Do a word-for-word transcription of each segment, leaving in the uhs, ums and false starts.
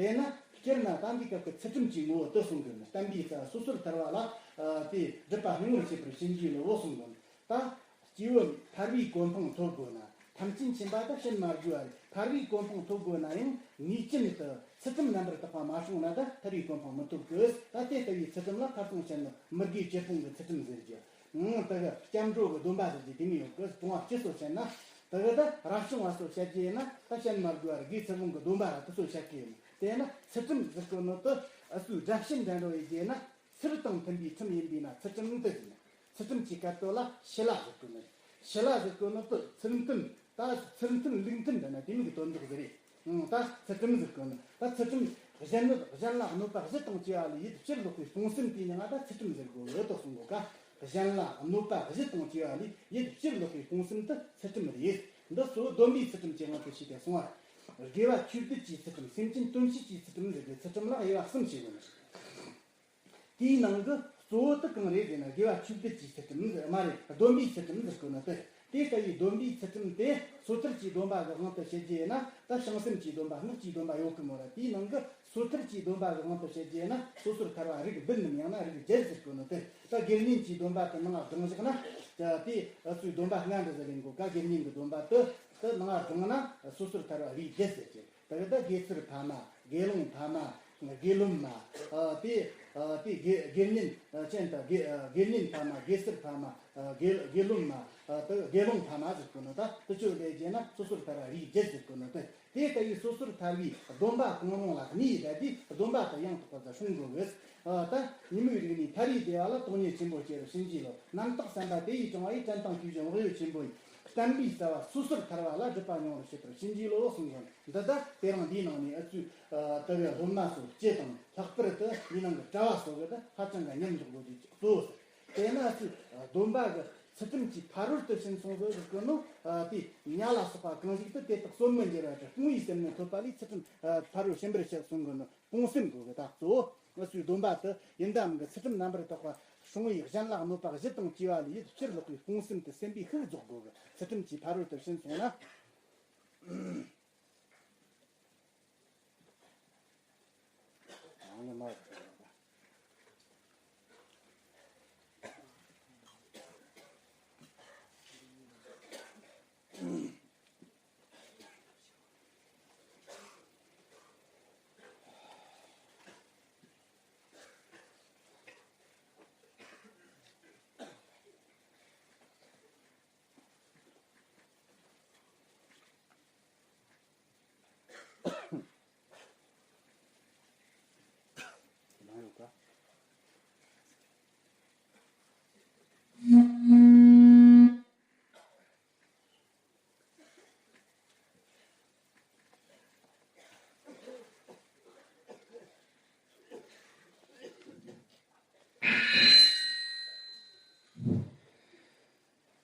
དེས་ན་སྤྱིར་ན་ད་འདི་སྐབས་ཀྱི་ཚུལ་ཁྲིམས་ཀྱི་ངོ་བོ་དེ་གསུང་གི་ནི། བསྟན་པའི་རྩ་བ་སོ་སོར་ཐར་བ་ལ་ཨ་དེ་སྒྲུབ་པ་སྙིང་པོར་བྱེད་པར་བྱིན་གྱིས་རློབས་གསུང་གི་ནི། ད་སྐྱེས་བུ་ཐར་པའི་གོ་འཕང་ཐོབ་དགོས་ན། ཐམས་ཅད་མཁྱེན་པ་དེ་བྱིན་མ་དགོས་པ་རེད། ཐར་པའི་གོ་འཕང་ཐོབ་དགོས་ན་ཡང་ངེས་ཅན་དུ་ཚུལ་ཁྲིམས་རྣམ་པར་དག་པ་མ་བསྲུངས་ན་ད་ཐར་པའི་གོ་འཕང་མི་ཐོབ་གི། ད་དེ་ལྟ་བུའི་ཚུལ་ཁྲིམས་ལ་ཁ་ཚང་བཤད་ན་མི་དགེ་བཅུ་སྤོང་གི་ཚུལ་ཁྲིམས་ཟེར་རྒྱུ། ཨང་། དེ་གི་སྐྱབས་འགྲོ་གི་སྡོམ་པ་ཟེར་རྒྱུ་དེ་མོ་ཡོད་གི། སྤོང་བ་སྤྱི་སོགས་བཤད་ན། དེ་གི་ད་རབ་བྱུང་བ་སོགས་བཤད་རྒྱུ་ཡིན་ན་ད་བཤད་མ་དགོས་པ་རེད། དགེ་ཚུལ་སྤོང་གི་སྡོམ་པ་ར་དེ་ཚོ་བཤད་གི་ཡིན། དེས་ན་ཚུལ་ཁྲིམས་ཟེར་གོ་ནོ་དེ་ཨ་སུའི་སྒྲ་བཤད་འདྲ་འགྲོ་ཡི་རྒྱུ་ཡིན་ན། ཚུལ་དང་མཐུན་པའི་ཁྲིམས་ཡིན་པས་ན་ཚུལ་ཁྲིམས་དེ་ཡིན། ཚུལ་ཁྲིམས་ཀྱི་སྐད་དོད་ལ་ཞི་ལ་ཟེར་གོ་ནི། ཞི་ལ་ཟེར་གོ་ནི་དེ་ཚུལ་མཐུན། ད་ཚུལ་མཐུན་ལུགས་མཐུན་འདྲ་ན་དེ་མིན་གྱི་དོན་དག་ཟེར་རེད། ཨང་། ད་ཚུལ་ཁྲིམས་ཟེར་གོ་ནི། ད་ཚུལ་ཁྲིམས་གཞན་ནི། གཞན་ལ་གནོད་པ་བཞི་དང་བཅས་པ་ལས་ཡིད་ཕྱིར་ལོག་པའི་སྤོང་སེམས་དེའི་མིང་ང་ད་ཚུལ་ཁྲིམས་ཟེར་གོ་གི་དོགས་གསུང་གོ་ཀ། གཞན་ལ་གནོད་པ་བཞི་དང་བཅས་པ་ལས་ཡིད་ཕྱིར་ལོག་པའི་སྤོང་སེམས་དེ་ཚུལ་ཁྲིམས་རེད། འདི་གཙོ་བོ་སྡོམ་པའི་ཚུལ་ཁྲིམས་ཀྱི་དབང་དུ་བྱས་ཏེ་གསུངས་པ་རེད། དགེ་བ་ཆོས་སྡུད་ཀྱི་ཚུལ་ཁྲིམས། སེམས་ཅན་དོན་བྱེད་ཀྱི་ཚུལ་ཁྲིམས་ཟེར་གྱི་ཚུལ་ཁྲིམས་ལ་དབྱེ་བ་གསུམ་ཕྱེ་དགོས་ནི། དེའི་ནང་གི་གཙོ་བོ་དེ་གང་རེད་ཟེར་ན། དགེ་བ་ཆོས་སྡུད་ཀྱི་ཚུལ་ཁྲིམས་ཟེར་མ་རེད། སྡོམ་པའི་ཚུལ་ཁྲིམས་ཟེར་གོ་ནི་དེ། དེ་ལྟ་བུའི་སྡོམ་པའི་ཚུལ་ཁྲིམས་དེ་སོ་ཐར་གྱི་སྡོམ་པ་གི་དབང་དུ་བྱེད་རྒྱུ་ཡིན་ན། ད་བྱང་སེམས་ཀྱི་སྡོམ་པ། སྔགས་ཀྱི་སྡོམ་པ་ཡོད་གི་མོ་ར། དེའི་ནང་གི་སོ་ཐར་གྱི་སྡོམ་པ་གི་དབང་དུ་བྱེད་རྒྱུ་ཡིན་ན། སོ་སོར་ཐར་བ་རིགས་བདུན་ནམ་ཡང་ན་རིགས་བརྒྱད་ཟེར་གོ་ནི་དེ། ད་དགེ་བསྙེན་གྱི་སྡོམ་པ་དེ་ནང་ལ་བགྲངས་བཞག་ན། དེ་ཨ་ཚུའི་སྡོམ་པ་ལྔ་འདྲ་ཟེར་ཡིན་གོ་ཀ། དགེ་བསྙེན་གྱི་སྡོམ་པ་དེ་དེ་ནང་ལ་བགྲངས་ན་སོ་སོར་ཐར་བ་རིགས་བརྒྱད་ཟེར་གྱི། དེ་གི་ད་དགེ་ཚུལ་ཕ་མ། དགེ་སློང་ཕ་མ། དགེ་སློབ་མ། ཨ་དེ་ཨ་དེ་དགེ་དགེ་བསྙེན་ཅན་དང་། དགེ་དགེ་བསྙེན་ཕ་མ། དགེ་ཚུལ་ཕ་མ། ཨ་དགེ་དགེ་སློབ་མ། ཨ་དེ་དགེ་སློང་ཕ་མ་ཟེར་གོ་ནོ། ད་དེ་ཚོ་ལས་བརྒྱད་ན་སོ་སོར་ཐར་བ་རིགས་བརྒྱད་ཟེར་གོ་ནོ། དེ་དེ་ལྟ་བུའི་སོ་སོར་ཐར་བའི་སྡོམ་པ་གང་རུང་ལ་གནས་ཡི་ད་དེ་སྡོམ་པ་དེ་ཡང་དག་པར་དུ་སྲུང་དགོས་པས། ཨ་ད་ཉིན་མོའི་རིགས་ནི་མཐའ་ཡས་བདེ་བ་ལ། དོན་གཉེར་ཆེན་པོར་སྐྱེ་བར་བྱིན་གྱིས་རློབས། རྣམ་དག་བསམ་པ་དེ་ཡིས་དྲངས་པའི། དྲན་དང་བཅས་བཞིན་འོག་ཡོད་ཆེན་པོ་ཡི། བསྟན་པའི་རྩ་བ་སོ་སོར་ཐར་བ་ལ། སྒྲུབ་པ་མྱོང་བར་བྱེད་པར་བྱིན་གྱིས་རློབས་གསུངས་ཤིང་། འདི་ལྟར་དེ་རིང་འདིའི་ནང་ནས་ཨ་ཚུ་ཨ་དེ་གི་སློབ་མ་སོགས་སྤྱི་དང་། ལྷག་པར་དུ་འདིའི་ནང་གི་གྲྭ་བ་སོགས་ཀྱིས་ད་ཧ་ཅང་གི་མཉམ་འཇོག་དགོས་རྒྱུ་གཙོ་བོ་ཟེར། དེས་ན་ཨ་ཚུ་སྡོམ་པ་གི་ཚུལ་ཁྲིམས་ཀྱི་ཕ་རོལ་ཏུ་ཕྱིན་སོང་ཟེར་གི་ནོ། ཨ་དེ་ཉ་ལ་སོགས་པ་གང་ཞིག་ཏུ་དེ་དག་གསོན་མི་འགྱུར་བར་སྤོང་བའི་སེམས་ནི་ཐོབ་པ་ལས། ཚུལ་ཁྲིམས་ཨ་ཕ་རོལ་ཕྱིན་པར་བཤད་གསུངས་གི་ནོ། སྤོང་སེམས་དགོས་གི། ད་གཙོ་བོ་ང་ཚོའི་སྡོམ་པ་དེ་ཡིན་དམ་གི་ཚུལ་ཁྲིམས་རྣམ་པར་དག་པ་སྲུང་བའི། གཞན་ལ་གནོད་པ་བཞི་དང་བཅས་པ་ལས་ཡིད་ཕྱིར་ལོག་པའི་སྤོང་སེམས་དེ་སེམས་པའི་ཤུགས་རྫོགས་དགོས་གི། ཚུལ་ཁྲིམས་ཀྱི་ཕ་རོལ་ཏུ་ཕྱིན་སོང་ན།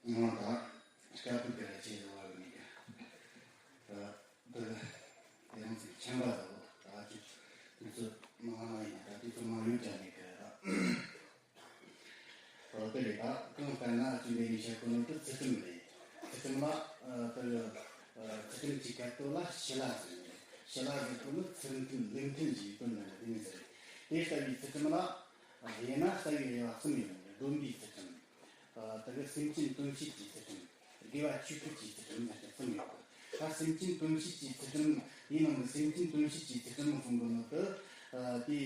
ང་ད་སྐྱབས་པུ་དེ་ལ་ཆེ་བ་གི་མི་ག་ད་དེ་ཡང་ཚིག་ཆེན་པ་དང་ད་ཅིག་དུས་ཚོད་མང་ང་ཡིན། ད་དུས་ཚོད་མང་ཡོད་ཀྱང་མི་ག་ད། ཨོ་དེ་རེད། ད་གང་ལྟར་ན་ཅི་འདྲ་ཡིན་ཤག་གོ་ནོ་དེ་ཚུལ་ཁྲིམས་རེད། ཚུལ་ཁྲིམས་ལ་ཨ་དེ་ཨ་ཚུལ་ཁྲིམས་ཀྱི་སྐད་དོད་ལ་ཞི་ལ་ཟེར་ནས། ཞི་ལ་ཟེར་གོ་ནོ་ཚུལ་མཐུན་ལུགས་མཐུན་གྱི་དོན་ལ་དེ་ནས་ཟེར། དེ་ལྟ་བུའི་ཚུལ་ཁྲིམས་ལ་ཨ་དབྱེ་ན་རྩ་བའི་དབྱེ་བ་གསུམ་ཡོད་རེད། སྡོམ་པའི་ཚུལ་ཁྲིམས། ཨ་དེ་གི་སེམས་ཅན་དོན་བྱེད་ཀྱི་ཚུལ་ཁྲིམས། དགེ་བ་ཆོས་སྤྱོད་ཀྱི་ཚུལ་ཁྲིམས་ཟེར་གསུམ་ཡོད། ད་སེམས་ཅན་དོན་བྱེད་ཀྱི་ཚུལ་ཁྲིམས་ཡིན་ནང་གི་སེམས་ཅན་དོན་བྱེད་ཀྱི་ཚུལ་ཁྲིམས་གསུང་གི་ནོ་དེ་ཨ་དེ་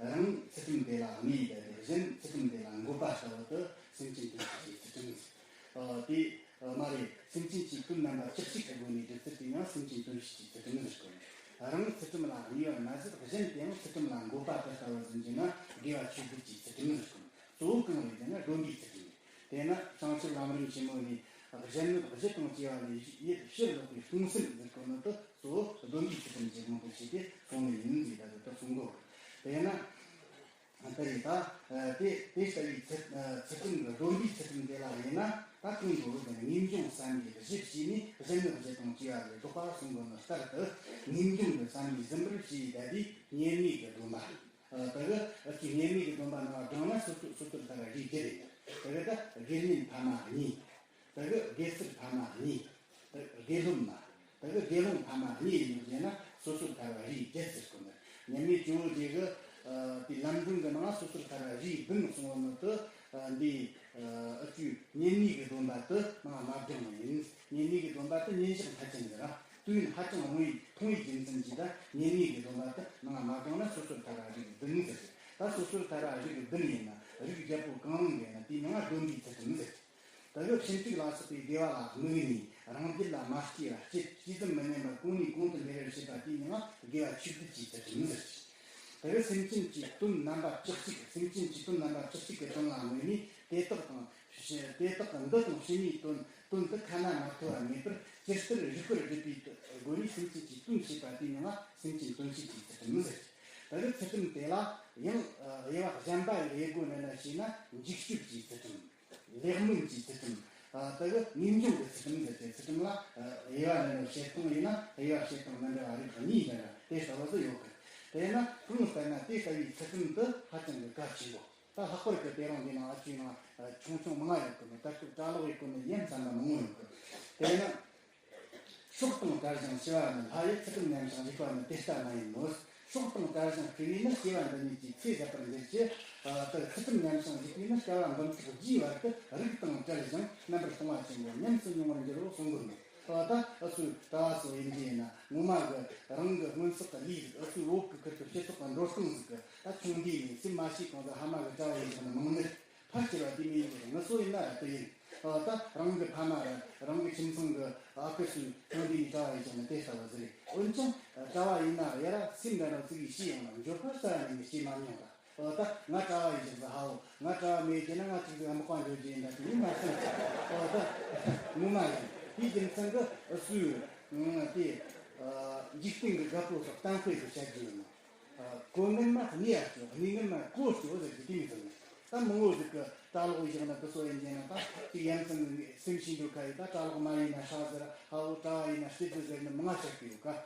ཨ་རང་ཚུལ་ཁྲིམས་དེ་ལ་གནས་ཡི་ད་དེ་གཞན་ཚུལ་ཁྲིམས་དེ་ལ་འགོད་པ་ལྟ་བུ་དེ་སེམས་ཅན་དོན་བྱེད་ཀྱི་ཚུལ་ཁྲིམས་ཟེར། ཨ་དེ་ཨ་མ་རེད། སེམས་ཅན་གྱི་ཀུན་རྣམ་པ་བཅུ་གཅིག་གི་སྒོ་ནས་སྒྲུབ་ཚུལ་དེ་ཡང་སེམས་ཅན་དོན་བྱེད་ཀྱི་ཚུལ་ཁྲིམས་ཟེར་གོ་ནས། རང་ཚུལ་ཁྲིམས་ལ་གནས་པ་མ་ཟད་གཞན་དེ་ཡང་ཚུལ་ཁྲིམས་ལ་འགོད་པ་དེ་ལྟ་བུ་ཟིན་གྱི་ན་དགེ་བ་ཆོས་སྡུད་ཀྱི་ཚུལ་ཁྲིམས་ཟེར་གོ་ནས། གཙོ་བོ་གང་རེད་ཟེར་ན་སྡོམ་པའི་ཚུལ་ཁྲིམས་རེད། དེས་ན་བྱང་ཆུབ་ལམ་རིམ་ཆེན་མོ་ནས་གཞན་གནོད་བཞི་དང་བཅས་པ་ལས་ཡིད་ཕྱིར་ལོག་པའི་སྤོང་སེམས་ཟེར་གོ་ནོ་དེ་གཙོ་བོ་སྡོམ་པའི་ཚུལ་ཁྲིམས་ཀྱི་དབང་དུ་བྱས་ཏེ་གསུངས་ནས་ཡིན་ཟེར་ད་དེ་གསུང་གོ། དེས་ན་དེ་རེད། ད་དེ་དེ་ལྟ་བུའི་ཚུལ་ཚུལ་ཁྲིམས་ཀྱི་སྡོམ་པའི་ཚུལ་ཁྲིམས་དེ་ལ་ཡིན་ན་ད་གང་དགོས་རེད། ངེས་འབྱུང་བསམ་པའི་གཞི་བྱས་ནས་གཞན་གནོད་བཞི་དང་བཅས་པ་ལས་ལྡོག་པ་གསུང་གོ་ནོ་ལྟར་དུ། ངེས་འབྱུང་གི་བསམ་པས་ཟིན་པར་བྱས་ཡི་ད་དེ་ཉེར་ལྔའི་གི་སྡོམ་པ། ཨ་དེ་གི་ཨ་ཅི་ཉེར་ལྔའི་གི་སྡོམ་པ་ནང་ལ་བགྲངས་ན་སོ་སོ་སོ་སོར་ལྟ་བ་རིགས་བསྡུས་རེད། དེ་གི་ད་དགེ་བསྙེན་ཕ་མ་གཉིས། དེ་གི་དགེ་ཚུལ་ཕ་མ་གཉིས། དེ་དགེ་སློབ་མ། དེ་གི་དགེ་སློང་ཕ་མ་གཉིས་ཡིན་ནོ་ཟེར་ན་ སོ་སོར་ཐར་བ་རིགས་བརྒྱད་ཟེར་གོ་ནི། མཉམ་མེད་ཇོ་བོ་རྗེ་གི་ཨ་དེ་ལམ་སྒྲོན་གྱི་ནང་སོ་སོར་ཐར་བ་རིགས་བདུན་གསུངས་པ་ནི་དེ། ཨ་འདི་ཨ་ཨ་ཅུ་བསྙེན་གནས་ཀྱི་སྡོམ་པ་དེ་ནང་མ་བགྲངས་ནི་ཡིན། བསྙེན་གནས་ཀྱི་སྡོམ་པ་དེ་ཉིན་ཞག་མཐའ་ཅན་གྱི་ར་དུས་ཡུན་ཧ་ཅང་རིང་བའི་ཐུང་བའི་རྒྱུ་མཚན་གྱིས། ད་བསྙེན་གནས་ཀྱི་སྡོམ་པ་དེ་ནང་མ་བགྲངས་ན་སོ་སོར་ཐར་བ་རིགས་བདུན་ཟེར། ད་སོ་སོར་ཐར་བ་རིགས་བདུན་ཡིན་ན་རིགས་བརྒྱད་པོ་གང་རུང་གི་ཡིན་ན་དེའི་མིང་ང་སྡོམ་པའི་ཚུལ་ཁྲིམས་ཟེར། ད་གི་ཞིབ་འཇུག་ལ་སོགས་པའི་དགེ་བ་ལ་དམིགས་ནས་རང་རྒྱུད་ལ་མ་སྐྱེས་པ་སྐྱེད་ཅི་ཙམ་མི་ཉན་པ་གོང་ནས་གོང་དུ་འཕེལ་བར་བྱེད་པ་དེའི་མིང་ལ་དགེ་བ་ཆོས་སྡུད་ཀྱི་ཚུལ་ཁྲིམས་ཟེར། ད་གི་སེམས་ཅན་གྱི་དོན་རྣམ་པ་བཅུ་གཅིག་སེམས་ཅན་གྱི་དོན་རྣམ་པ་བཅུ་གཅིག་གི་དོན་ལ་དམིགས་ནས་དེ་དག་དང་དེ་དག་གི་འདི་དང་ཕྱི་མའི་དོན་དོན་དུ་ཁ་ན་མ་ཐོ་བ་མེད་པར་ཇི་ལྟར་རིགས་པར་སྒྲུབ་པའི་སྒོ་ནས་སེམས་ཅན་གྱི་དོན་བྱེད་པ་དེའི་མིང་ལ་སེམས་ཅན་དོན་བྱེད་ཀྱི་ཚུལ་ཁྲིམས་ཟེར། ད་གི་ཚུལ་ཁྲིམས་དེ་ལ་ཡང་དབྱེ་བ་གཞན་པ་ཡང་དབྱེ་སྒོ་འདྲ་འདྲ་བྱས་ན་འཇིགས་སྐྱོབ་ཀྱི་ཚུལ་ཁྲིམས། ལེགས་སྨོན་གྱི་ཚུལ་ཁྲིམས། ཨ་ད་གི་ངེས་འབྱུང་གི་ཚུལ་ཁྲིམས་ཟེར་ཏེ། ཚུལ་ཁྲིམས་ལ་ཨ་དབྱེ་བ་འདྲ་འདྲ་བྱེད་སྟངས་ཡིན་ན་དབྱེ་བ་བྱེད་སྟངས་མི་འདྲ་བ་རིགས་གཉིས་འདྲ་འདྲ་དེ་ལྟ་བུ་ཟིག་ཡོད་གི། དེས་ན་གང་ལྟར་ན་དེ་ལྟ་བུའི་ཚུལ་ཁྲིམས་དེ་ཧ་ཅང་གི་གལ་ཆེན་པོ། ད་ལྷག་པར་གྱི་དེ་རིང་འདི་ནང་ཨ་ཅུའི་ནང་ཆུང་ཆུང་མང་ང་ཡོད་གི་མོད། ད་སྐབས་གྲྭ་ལོག་ཡི་སྐོར་ནི་ཡིན་བསམ་པ་མང་ངོ་ཡོད་གི། དེས་ན། སྲོག་དང་བྲལ་ཞིང་ཤི་བ་ནི་ལྷ་ཡི། ཚུལ་ཁྲིམས་ཉམས་ཤིང་རིག་པ་ནི་དེ་ལྟ་མ་ཡིན་ནོ། སྲོག་དང་བྲལ་ཞིང་ཤི་བས་ནི་སྐྱེ་བ་འདི་ཉིད་ཀྱི་ཚེ་ཟད་པར་འགྱུར་གྱི། ཨ་ད་ཚུལ་ཁྲིམས་ཉམས་ཤིང་རིག་པས་ནི་སྐྱེ་བ་འབུམ་ཚོགས་རྒྱུའི་བར་དུ་རིགས་དང་བྲལ་ཞིང་རྣམ་པར་སྤངས་པ་ཆེན་པོ་ཉམས་སུ་མྱོང་བར་འགྱུར་རོ་གསུང་གི་མོད། ཨ་ད་ཨུ་ཚུགས་གྲྭ་བ་ཚོ་ཡིན་གྱི་ཡིན་ན་ངོ་མ་གི་རང་གི་སྔོན་བསགས་ཀྱི་ལས་ཟིག་ཨུ་ཚུགས་བོད་ཀྱི་ཁུར་གི་སྤྱི་ཚོགས་ཀྱི་འགྲོ་སྟངས་ཟིག་གི་ད་ཆུང་དུས་ནས་སེམས་མ་ཤེས་གོང་དུ་ཕ་མ་གི་གྲྭ་བ་ཡིན་ཟིག་ནི་མང་ནི། ཕར་ཁྱེར་བ་དེ་མིན་གྱི་ངུ་སོ་ཡིན་ན་ར་དེ་ཡིན། ཨོ་ད་རང་གི་ཕ་མ་ར་རང་གི་ཁྱིམ་ཚང་གི་ཨ་ཁུ་སུ་ཐོན་དུས་ནས་གྲྭ་བ་ཡིན་ཀྱང་ནི་དེ་ལྟ་བུ་ཟིག་རེད། འོན་ཀྱང་གྲྭ་བ་ཡིན་ན་ར་ཡ་ར་སེམས་འདྲ་འདྲ་ཙིག་གིས་ཤེས་ཡོང་ན་འབྱོར་པ་རྩ་བ་ནས་ནི་ཤེས་མ་མྱོང་ད། ཨོ་ད་ང་གྲྭ་བ་ཡིན་ཟེར་ཧའོ། ང་གྲྭ་བ་མེད་ཀྱི་ན་ང་ཅིག་ཟིག་དམག་པ་འཇོག་རྒྱུ་ཡིན་ད་དེ་ཡིན་མ་སོང་། ཨོ་ད་ངོ་མ་ཡིན། དེའི་རྒྱུ་མཚན་གི་སུ་དེ་འཇིག་རྟེན་གི་རྒད་པོ་སོགས་གཏམ་དཔེ་དུ་བཤད་རྒྱུ་ཡོད་ནོ། གོ་ངན་མ་གནས་ཡར་སྐྱོ། གནས་ངན་མ་གོ་སྐྱོ་ཟེར་གྱི་དེ་མི་ཟེར་ནས། ད་མང་བོ་ཟིག་གི་གྲྭ་ལོག་བཞག་ན་དེ་སོ་ཡིན་གྱི་ན་ད་ཅིག་ཡ་མཚན་སེམས་ཤིང་འགྲོ་ཁ་ཡི། ད་གྲྭ་ལོག་མ་ཡིན་ན་ཧྲ་ཟེར། ཧ་བོ་གྲྭ་བ་ཡིན་ན་སྐྱིད་ཟེར་ཟེར་ནི་མང་ང་ཆགས་ཀྱི་ཡོད་ཀ།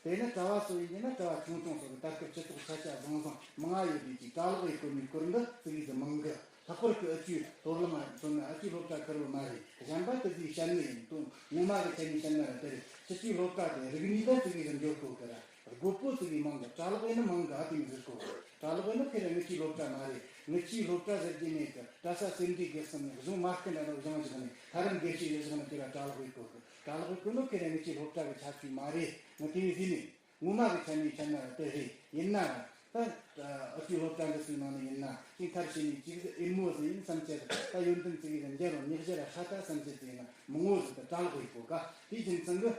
དེ་ནི་གྲྭ་བ་སོ་ཡིན་གྱི་ན་གྲྭ་བ་ཆུང་ཆུང་སོ་གི་ད་སྐབས་སྤྱི་ཚོགས་ཆ་ཆ་བཟང་བཟང་མང་ང་ཡོད་དུས་ཀྱི་གྲྭ་ལོག་ཡི་སྐོར་ནས་སྐོར་འདི་ཙི་གི་ཟི་མང་གི། ལྷག་པར་གྱི་ཨ་ཅུའི་སློབ་ལམ་མཚོན་ན་ཨ་ཅུའི་སློབ་གྲྭ་ཁེར་བོ་མ་རེད། གཞན་པ་དེ་ཚོའི་བཤད་ནི་ཡིན་དོན་ངོ་མ་གི་ཆ་ནས་བཤད་ན་ར་དེ་རེད། ཁྱེད་ཚོའི་སློབ་གྲྭ་དེ་རིག་གནས་ད་ཙི་གི་ཟི་འཇོག་དགོས་གི་ར། རྒོད་པོ་ཙི་གི་མང་གི། གྲྭ་ལོག་ཡིན་ན་མང་གི་ཨ་དེ་མི་ཟེར་གོ། གྲྭ་ལོག་ཡིན་ན་ཁེ་རེ་ངེད་ཀྱི་སློབ་གྲྭ་མ་རེད། ངེད་ཀྱི་སློབ་གྲྭ་ཟེར་གྱི་མེད་གི། གྲྭ་ས་སེ་འབྲས་དགེ་གསུམ་ནས་གཞུང་མ་སྐད་འདྲ་འདྲ་སྦྱངས་བཞག་ནས་ཐ་རམ་དགེ་བཤེས་ཡོད་བཞག་ནས་དེ་ལ་གྲྭ་ལོག་ཡིན་གོ་གི། གྲྭ་ལོག་ཡིན་གོ་ནོ་ཁེ་རེ་ངེད་ཀྱི་སློབ་གྲྭ་གི་ཁྱད་ཆོས་མ་རེད། ངས་དེ་ནས་ཟེར་ནས། ངོ་མ་གི་ཆ་ནས་བཤད་ན་ར་དེ་རེད། ཡིན་ན་ར་ད་ཨ་ཅུའི་སློབ་གྲྭ་འདི་ཚོའི་ནང་ནས་ཡིན་ན་ཅིག་མཐར་ཕྱིན་ནས་ཅིག་ཨེ་མོ་ཟིག་ཡིན་བསམ་ཆེད་ད་ཡོན་ཏན་ཙི་གི་ཟི་འཇལ་རོ་ཉག་ཞེ་ར་ཧྲ་ད་བསམ་ཆེད་ཙི་ཡིན་ན་མང་བོ་ཟིག་ད་གྲྭ་ལོག་ཡིན་གོ་ག། དེའི་རྒྱུ་མཚན་གི།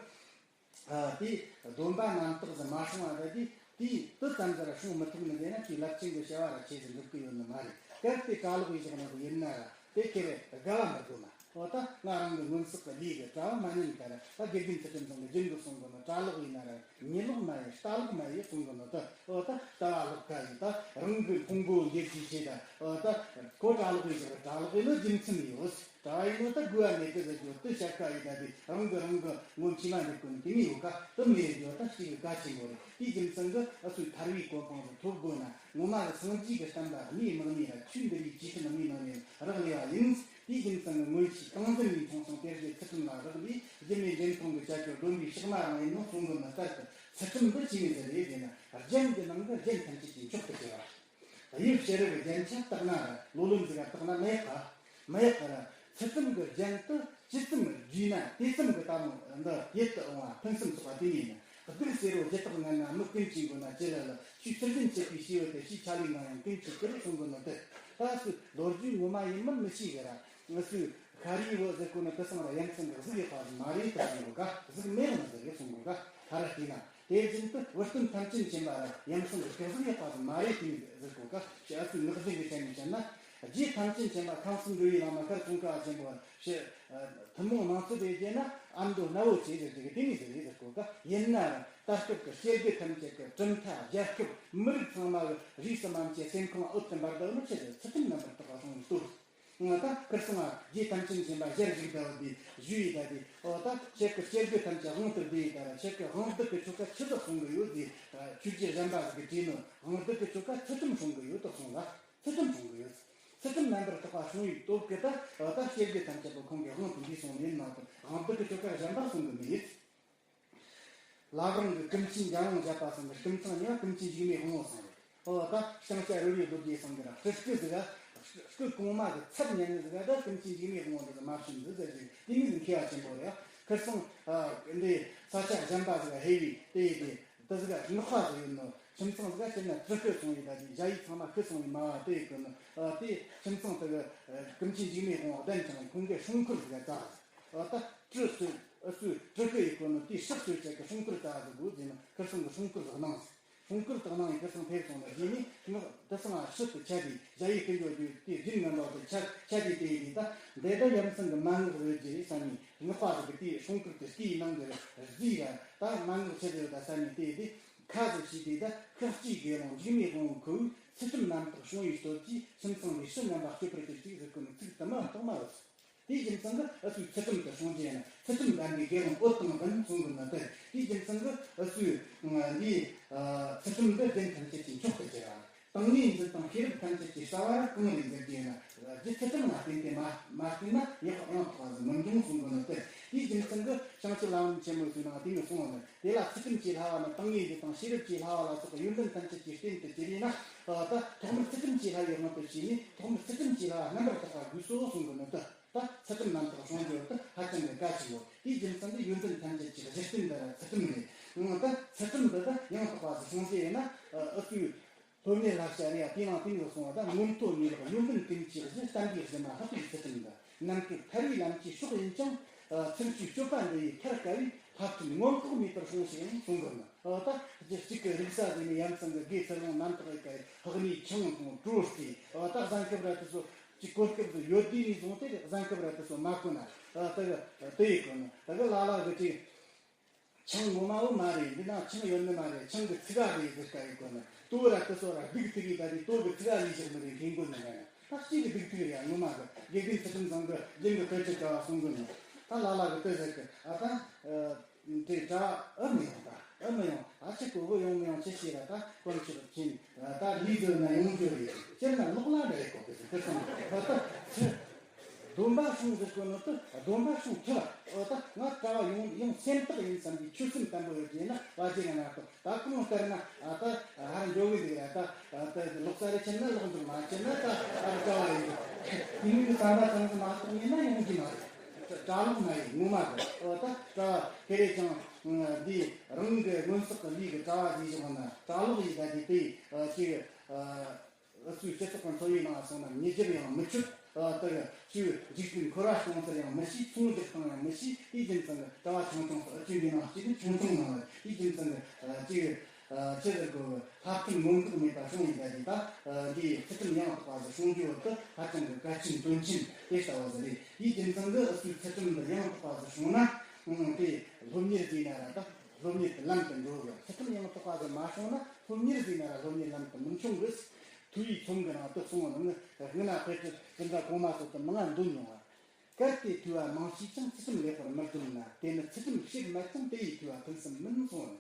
ཨ་དེ་སྡོམ་པ་རྣམ་དག་ཟིག་མ་སྲུང་བ་ར་དེ་དེ་དེ་ཙམ་ཟིག་ར་སྲུང་མི་ཐུབ་ནི་ཟེར་ན་དེའི་རླབས་ཆེན་གྱི་བྱ་བ་ར་ཆེ་ཟིག་འགྲུབ་གི་ཡོད་ནི་མ་རེད། གལ་ཏེ་གྲྭ་ལོག་ཡིན་བཞག་ནི་ཟིག་ཡིན་ན་ར་དེ་ཁེ་རེ་དགའ་བ་མི་དགོས་མ། འོ་ད་ང་རང་གི་སྔོན་བསགས་ཀྱི་ལས་ཀྱི་གྲྭ་བ་མ་ཉན་ཀ་ར། ད་དགེ་རྒན་ཚུལ་ཁྲིམས་ཚང་གི་རྒྱུན་དུ་གསུང་གི་ནོ། གྲྭ་ལོག་ཡིན་ན་ར་ཉིན་ལོག་མ་ཡིན་རྟ་ལོག་མ་ཡིན་གསུང་གི་ནོ། ད་འོ་ད་རྟ་བ་ལོག་ཀ་ཡིན། ད་རང་གི་ཕུང་པོ་འདེབས་ཀྱི་ཆེད་ད། འོ་ད་ཁོ་གྲྭ་ལོག་ཡིན་ཟེར། གྲྭ་ལོག་ཡིན་ནོ་རྒྱུ་མཚན་ཡོད། གྲྭ་བ་ཡིན་ནོ་ད་དགོས་པ་མེད་གི་ཟེར་རྒྱུ་དེ་བཤད་ཀ་ཡིན། ད་དེ་རང་གི་རང་གི་ངོ་མཆི་མ་འདེབས་གོ་ནི་དེ་མི་ཡོད་ཀ། དེ་མི་ཡོད་རྒྱུ་ད་གཅིག་གི་གལ་ཆེན་པོ་རེད། དེའི་རྒྱུ་མཚན་གི་ཨ་ཚོས་ཐར་བའི་གོ་འཕང་དུ་ཐོབ་དགོས་ན་ངོ་མ་ལ་སངས་རྒྱས་ཀྱི་བསྟན་པ་གནས་མི་གནས་ར་ཆོས་འདི་ལས་ཇི་ཙམ་གནས་མི་གནས་རག་ལས་པ་ཡིན། དེའི་རྒྱུ་མཚན་གྱི་མངོན་ཤེས་སྟངས་འཛིན་ལས་མཐོང་སོང་དེར་གྱི་ཚུལ་ཁྲིམས་ལ་རག་ལས་རྒྱུ་མེད་འདྲེན་སྟངས་ཀྱི་བྱ་སྤྱོད་སྡོམ་པའི་ཕྱག་མ་རང་ཡིན་ནོ་གསུང་གི་མི་ལྟར་དུ། ཚུལ་ཁྲིམས་འདི་ཆི་ཟིག་རེད་ཟེར་ན། རྒྱན་གྱི་ནང་གི་རྒྱན་ཐམས་ཅད་ཀྱི་མཆོག་ཏུ་གྱུར་པ། དབྱིབས་ཕྱི་རོལ་གྱི་རྒྱན་ཆ་བཏགས་ན་ར་ལོ་ལོན་ཟིག་ག་བཏགས་ན་མ་ཡག་ག། མ་ཡག་ག་ར། ཚུལ་ཁྲིམས་ཀྱི་རྒྱན་དུ་ཇི་ཙམ་བསྡུས་ན་དེ་ཙམ་གྱི་ད་རུང་འདི་ཡིད་དུ་འོང་བ་ཕུན་སུམ་ཚོགས་པ་དེ་ཡིན། གདུགས་སེར་པོ་རྒྱུ་དག་ངན་ན། མི་ཀུན་གྱིས་མགོ་ན་ཅི་ལ་ལ། ཆོས་ཚུལ་བཞིན་བྱེད་པའི་སྐྱེས་བུ་དེ། ཕྱིའི་ཆ་ལུགས་ནང་ཡང་ཀུན་གྱིས་བཀུར་གསུང་གི་ནོ། དེ་ད་སུ་ལོ་རྒྱུས་ངོ་མ་ཡིན་མིན་མི་ཤེས་གི་ར། ང་སུ་ཁ་རི་བོ་ཟེར་གོ་ནི་དེ་སང་ར་ཡ་མཚན་གི་གཟུགས་ཡག་པ་ཟིག་མ་རེད་དུ་གསུང་གོ་ག། གཟུགས་མེད་ནི་ཟེར་གི་གསུང་གོ་ག། ཧ་ར་བལྟས་ན། དེ་བཞིན་དུ་བུ་སྟོན་ཐམས་ཅད་མཁྱེན་པ་ར་ཡ་མཚན་གི་གཟུགས་ཡག་པ་ཟིག་མ་རེད་དུ་ཟེར་གོ་ག། ཞེས་ཨ་སུ་ངག་རྒྱུན་གི་ཆ་ནས་བཤད་ན། རྗེ་ཐམས་ཅད་མཁྱེན་པ་ཁམས་གསུམ་འགྲོ་བའི་བླ་མ་ཤར་ཙོང་ཁ་པ་ཆེན་པོ་ཞེས། ཐུན་མོང་མིང་ཚིག་དེ་བརྗེས་ན་ཨ་མདོ་སྣ་བོ་ཆེ་ཟེར་གྱི་དེ་ནི་ཟེར་རེད་ཟེར་གོ་ག། ཡིན་ན་ར་ད་སྐབས་ཀྱི་སྐྱེ་དགུ་ཐམས་ཅད་ཀྱི་གྲུབ་མཐའ། རྒྱལ་ཁབ་མི་རིགས་ཚང་མ་གི་རིས་སུ་མ་ཆད་སེམས་ཁོང་འོད་དུ་འབར་བསྡད་ནི་ཆེད་དུ་ཚུལ་ཁྲིམས་རྣམ་པར་དག་པ་སྲུང་བའི་སྟོབས། ང་ད་ཁིར་སང་རྗེ་ཐམས་ཅད་མཁྱེན་པ་ཞལ་བཞུགས་བསྡད་པ་དེ་ཞུས་ཡི། ད་དེ་འོ་ད་ཁྱེད་ཀྱི་སྐྱེ་དགུ་ཐམས་ཅད་དབང་དུ་བསྡུས་ཡི། ད་ར་ཁྱེད་ཀྱི་དབང་སྡུད་ཀྱི་ཆོ་ག་ཆི་ཟིག་སྲུང་གི་ཡོད་ཟེར། ཆོས་རྗེ་གཞན་པ་ཟིག་གིས་དྲིས་ནོ། དབང་སྡུད་ཀྱི་ཆོ་ག་ཚུལ་ཁྲིམས་སྲུང་གི་ཡོད་དོ་གསུངས་ལ། ཚུལ་ཁྲིམས་སྲུང་གི་ཡོད། ཚུལ་ཁྲིམས་རྣམ་པར་དག་པ་སྲུང་བའི་སྟོབས་ཀྱིས་ད་ད་སྐྱེ་དགུ་ཐམས་ཅད་པོ་ཁོང་གི་དབང་དུ་འདུས་སོང་ནི་ཡིན་མ་གཏོགས་དབང་སྡུད་ཀྱི་ཆོ་ག་གཞན་པ་སྲུང་གི་མེད། བླ་བྲང་གི་ཀུན་མཁྱེན་འཇམ་དབྱངས་བཞད་པ་ཚང་གི་སྐུ་མཚང་ནི་ཀུན་མཁྱེན་འཇིགས་མེད་དབང་པོ་ཚང་རེད། ཨོ་ད་ཞང་ཞ་རོལ་པའི་རྡོ་རྗེ་ཚང་གི་ར་སྤྲུལ་སྐུ་ཟིག་ག་སྤྲུལ་སྐུ་གོང་མ་གི་ཚབ་ཉན་ནི་ཟིག་ག་ད་ཀུན་མཁྱེན་འཇིགས་མེད་དབང་པོ་འདི་གི་མ་བྱོན་འདི་ཟེར་གི་དེ་མིན་ཟིག་མཁས་པ་ཆེན་པོ་རེད། ཁིར་སང་འདི་ས་ཆ་གཞན་པ་ཟིག་ག་ཧེ་བི་དེ་ཡི་དེ་འདི་ཟིག་ག་ངག་པ་ཟིག་ཡོད་ནོ། ཁྱིམ་ཚང་ཟིག་ག་སྤྱིར་ན་སྤྲུལ་སྐུ་སོང་ཡི་ད་དེ་ཞ་ཡི་ཚང་མ་ཁུ་སོང་ཡི་མ་བ་དེ་ཡི་གི་ནོ། དེ་ཁྱིམ་ཚང་དེ་གི་ཀུན་མཁྱེན་འཇིགས་མེད་དབང་པོ་གདན་དྲངས་ཁོང་གི་སྲུང་འཁོར་ཟིག་ག་ཙ། ཨ་ད་སྤྲུལ་སྤྲུལ་ཨ་སུ་སྤྲུལ་སྐུ་ཡི་སྐོར་ནི་དེའི་ཕྱག་སྤྲོད་བྱེད་ཀྱི་སྲུང་སྐུར་བལྟ་ཟིག་དགོས་ཟེར་ན་ཁིར་སང་གི་སྲུང་སྐུར་བདག་གནང་ཟིག་སྲུང་སྐུར་བདག་གནང་ཡི་ཁིར་སང་ཕེབས་སོང་ན་རྗེས་ནས་ངག་དེ་སང་ཨ་ཕྱི་དུ་ཆ་དེ་ཞ་ཡི་སྐུ་འགྱོ་རྒྱུ་དེ་རྒྱུན་ངན་པ་དེ་ཆ་ཆ་དེ་དེ་ཡིན་ད་འདི་ད་ཡ་མཚན་གི་མན་ངག་རེད་ཀྱི་རེད་བསམ་ནས་ངག་པ་ཟིག་གི་དེའི་སྲུང་སྐུར་དེ་སྐེའི་ནང་གི་རྫིས་ར་ད་མན་ངག་ཆི་རེད་ད་བསམ་ནས་དེ་དེ་ཁ་ཟིག་ཞིག་དེ་ད་ཁག་ཅིག་དགེ་སློང་འཇིགས་མེད་དབང་ཁོ་བོས་ཚུལ་ཁྲིམས་རྣམ་དག་བྱུང་བའི་སྟོབས་ཀྱིས་ཁྱིམ་ཚང་ལས་ཕྱི་རྣམ་པ་སྐྱོབ་པར་གྱུར་ཅིག་ཟེར་གོ་ནི་ཚིག་དུ་མ་གཏོགས་མ་ཡོད། དེའི་རྒྱུ་མཚན་གྱིས་ཨ་ཚོས་ཚུལ་ཁྲིམས་དུ་སྲུང་རྒྱུ་ཡིན་ན་ཚུལ་ཁྲིམས་ལྡན་པའི་དགེ་སློང་འོད་དང་ལྡན་གསུང་གི་ནི་སྟེ། དེའི་རྒྱུ་མཚན་གྱིས་ཨ་ཚོས་འདིའི་ཚུལ་ཁྲིམས་འདི་རྒྱུན་ཐམས་ཅད་ཀྱི་མཆོག་ཏུ་གྱུར་ར། ཏིང་ངེ་འཛིན་དང་ཤེས་རབ་ཐམས་ཅད་ཀྱི་རྩ་བ་གང་ལས་འཛིན་རྒྱུ་ཡིན་ན་རྒྱུ་ཚུལ་ཁྲིམས་ལ་བརྟེན་ཏེ་མ་མ་བརྟེན་ན་ཡག་ཡང་དག་པ་ཟིག་མི་འབྱུང་གསུང་གི་ནི་སྟེ། དེའི་རྒྱུ་མཚན་གྱིས་བྱང་ཆུབ་ལམ་རིམ་ཆེན་མོའི་ཚུལ་ནང་དེ་ནས་གསུངས་པ་ནི་དེ་ལ་ཚུལ་ཁྲིམས་ཀྱི་བསླབ་པ་ནི་ཏིང་ངེ་འཛིན་དང་ཤེས་རབ་ཀྱི་བསླབ་པ་ལ་སོགས་པའི་ཡོན་ཏན་ཐམས་ཅད་ཀྱི་རྟེན་དུ་གྱུར་ཡིན་ན། ད་ཐོག་མར་ཚུལ་ཁྲིམས་ཀྱི་བསླབ་པའི་དབང་དུ་བྱས་ནས་ཐོག་མར་ཚུལ་ཁྲིམས་ཀྱི་བསླབ་པ་རྣམ་པར་དག་པ་དགོས་སོ་གསུང་གི་ནི་ད། ད་ཚུལ་ཁྲིམས་རྣམ་དག་སྲུང་རྒྱུ་དེ་ཧ་ཅང་གི་གལ་ཆེ་བོ། དེའི་རྒྱུ་མཚན་དེ་ཡོན་ཏན་ཐམས་ཅད་ཀྱི་གཞི་རྟེན་འདི་ར་ཚུལ་ཁྲིམས་རེད། འོ་ད་ཚུལ་ཁྲིམས་འདི་ད་ཡང་དག་པ་ཟིག་སྲུང་རྒྱུ་ཡིན་ན་ཨུ་ཚུགས། སློབ་གཉེར་བསླབ་བྱ་རེད་ཡ། དེའི་ནང་དེ་ནས་གསུངས་པ་ད་མངོན་མཐོ་ངེས་ལེགས་ཡོན་ཏན་ཀུན་གྱི་གཞི་བསྟན་པའི་གཞི་མ་ལྷག་པའི་ཚུལ་ཁྲིམས་འདི། ནམ་མཁའི་ཕ་རོལ་ལམ་གྱི་ཕྱོགས་ཡིན་ཀྱང་། ཚུལ་འཆོས་སྤྱོད་པ་འདི་ཡི་ཐར་དཀའ་བས་ལྷག་ཕྲིན་མངོན་ལྐོག་མེད་པར་སྲུངས་ཤིག་ཡང་གསུང་གི་ནི། འོ་ད་རྒྱུ་གཅིག་གི་རིག་ས་ཟེར་ནས་ཡ་མཚན་གི་དགེ་ཚུལ་སློང་རྣམ་དག་ཡི་ག་ཕག་ནས་ཆང་དང་བྲོ་སྟེ། འོ་ད་གཟན་སྐབས་ར་དེ་ཚོ་ཅིག་གོ་སྐབས་སུ་ཡོད་དུས་ནས་བཟུང་སྟེ་གཟན་སྐབས་ར་དེ་ཚོ་མ་གོན་ན། ད་གི་དེ་ཡི་གོན་ན་ད་གི་ལ་ལ་གི་ཅིག་ཆང་ངོ་མ་བོ་མ་རེད། འདི་ན་ཆང་ཡོད་ནི་མ་རེད། ཆང་གི་ཚིག་ག་རེད་ཟེར་ཀ་ཡི་གོ་ན་ལྟོ་ར་དེ་སོ་ར་སྡིག་ཐིག་ཡི་ད་དེ་ལྟོ་གི་ཚིག་ག་ལས་བཞག་མི་རེད། མཁན་གོ་ནི་ར་ན་ད་གཅིག་གི་སྡིག་ཐིག་རེད་ཡ། ངོ་མ་གི་དགེ་རྒན་ཚུལ་ཁྲིམས་བཟང་གི་རྒྱན་གི་སྐད་ཆ་ག་བ་གསུང་གི་ནི། ད་ལ་ལ་གི་དེ་ཟེར་གི་ཨ་ད་དེ་གྲྭ་ཨ་མི་ཡོང་ད་ཨ་མི་ཡོང་ཨ་ཅི་གོ་གོ་ཡོང་མི་ཡོང་ཅི་ཤེས་ར། ད་དཀོན་མཆོག་མཁྱེན་ད་ལུས་འདོད་ན་ཡོང་རྒྱུ་རེད། སྤྱིར་ན་ལོག་ལ་འདྲ་ཡི་གོ་གི་ཟེར་གི་སོང་ད་ད་ཚུལ། སྡོམ་པ་སྲུང་ཟེར་གོ་ནོ་དེ་སྡོམ་པ་སྲུང་ཐུབ་པ། འོ་ད་ང་གྲྭ་བ་ཡོང་ཡོང་སེམས་ཐག་ཡིན་བསམ་གྱི་ཆོད་སེམས་བརྟན་པོ་ཡོད་དེ་ན་བ་ཅི་ན་ན་ཐོག་ད་གང་ལྟར་ན་ཨ་ད་ཧར་འཇོག་གི་འདུག་ར། ད་ད་ལོག་ས་རེ་ཕྱིན་ན་ལོག་འདུག་མ་ཕྱིན་ན་ད་ཨ་ར་གྲྭ་བ་ཡིན་འདུག་དེ་མིན་གྱི་བསམ་པ་ཙམ་ཙམ་མ་གཏོགས་ཡིན་ན་ཡོང་གི་མ་རེད། གྲྭ་ལོག་མ་ཡིན་ངོ་མ་རེད། འོ་ད་གྲྭ་བ་ཁེ་རེ་ཅང་འདི་རང་གི་སྔོན་བསགས་ཀྱི་ལུས་ཀྱི་གྲྭ་བ་ཟིག་བཞག་ན་གྲྭ་ལོག་ཡིན་ད་དེ་དེ་ཅིག་ཨ་སུའི་སྤྱི་ཚོགས་ཀྱི་འཚོ་བའི་ནང་སོང་ན་ཉེས་སྒྱུར་ཡང་མི་ཆོད། ཨ་ད་ག་སུའི་འཇིག་རྟེན་འཁོར་བ་སྤོང་ཚུལ་ཡང་མི་ཤེས། ཚོང་རྒྱག་སྟངས་ཡང་མི་ཤེས། དེའི་རྒྱུ་མཚན་གྱིས་གྲྭ་བ་ཆུང་ཆུང་སོགས་ཨ་ཅུ་འདི་ནང་གཅིག་ཆུང་ཆུང་ནང་ལ་དེའི་རྒྱུ་མཚན་གྱིས་ཨ་ཅིག་ཨ་ཅི་ཟེར་དགོས། ལྷག་ཕྲན་མངོན་ལྐོག་མེད་པ་སྲུང་ཡིན་ད་དེ་ད་ཨ་འདིའི་ཚུལ་ཁྲིམས་ཡང་དག་པ་ཟིག་སྲུང་རྒྱུ་བོ་དེ་ཧ་ཅང་གི་གལ་ཆེན་དོན་ཆེན་དེ་ལྟ་བུ་ཟིག་རེད། དེའི་རྒྱུ་མཚན་གྱིས་ཨ་སུའི་ཚུལ་ཁྲིམས་འདི་ཡང་དག་པ་ཟིག་སྲུང་ན་ཨང་དེ་སློབ་གཉེར་བྱས་ན་ར་ད་སློབ་གཉེར་གྱི་ལམ་དུ་འགྲོ་དགོས། ཚུལ་ཁྲིམས་ཡང་དག་པ་ཟིག་མ་སྲུང་ན་སློབ་གཉེར་བྱས་ན་ར་སློབ་གཉེར་ལམ་དུ་མི་མཆོང་གི། ཐུ་བའི་ཚོམས་ཀྱི་ནང་དུ་གསུངས་པ་ནི་སྔོན་ན་དཔེ་ཁྲིད་ཅི་འདྲ་གོང་མ་སོགས་དུ་མང་ང་འདོན་མྱོང་བ། གལ་ཏེ་ཐུ་བ་མང་ཤེས་ཀྱང་ཚུལ་ཁྲིམས་ལེགས་པར་མི་སྡོམ་ན། དེ་ནི་ཚུལ་ཁྲིམས་ཕྱིར་མ་ཀྱང་དེ་ཡི་ཐུ་བ་ཕུན་སུམ་མིན་གསུངས་པ་ནི།